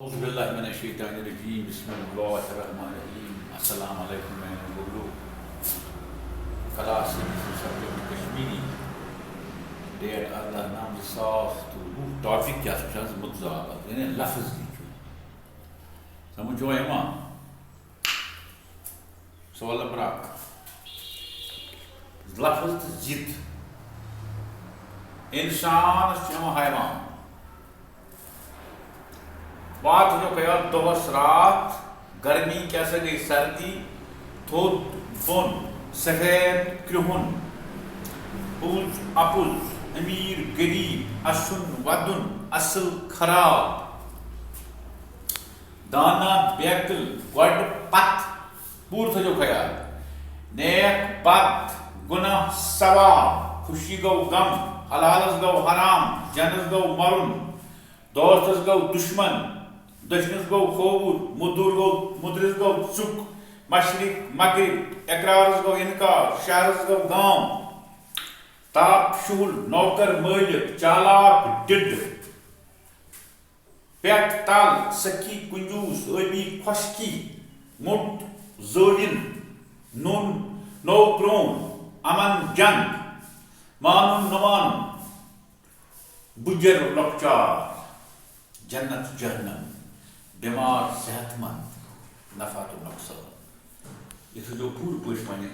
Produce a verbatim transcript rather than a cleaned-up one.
اعوذ باللہ من الشیطان الرجیم، بسم اللہ الرحمن الرحیم۔ السلام علیکم میانیو گوٚبرو۔ کلاس سبجیکٹ کشمیری، ڈیٹ اردہ نو زٕ ساس تہٕ وُہ۔ ٹاپک کیٛاہ چھُ؟ چھُ حظ مُتضاد، یعنی لفظ لیکھِو۔ سمجھ چھُوا یِوان؟ سوال نمبر اکھ، لفظ تہٕ ضد۔ انسانس چھُ یِوان حیوان۔ بات جو خیال، دۄہس راتھ، گرمی کیٛاہ سا گٔے سردی، تھوٚد بۄن، سفید کرٛہُن، پوٚز اپُز، امیر غریب، اسُن ودُن، اصل خراب، دانا بیقل، گۄڈٕ پتھ، پوٗرٕ تھٲیزیو خیال۔ نیک بد، گناہ ثواب، خوشی گوٚو غم، حلالس گوٚو حرام، جنس گوٚو مرُن، دوستس گوٚو دشمن، دٔچھنس گوٚو کھووُر، مُدُر گوٚو، مُدرِس گوٚو ژُک، مشرق مغرب، اقرارس گوٚو انکار، شہرس گوٚو گام، تاپ شُہُل، نوکر مٲلِک، چالاک ڈِڈ، پٮ۪ٹھ تل، سخی کنجوس، ٲبی خۄشکی، موٚٹ زٲوِل، نوٚن نوٚو پرٛون، امن جنگ، مانُن نہٕ مانُن، بُجر لۄکچار، جنت جہنم، بٮ۪مار صحت مند، نفع تہٕ نۄقصان۔ یہِ تھٲیزیو پوٗرٕ پٲٹھۍ وۄنۍ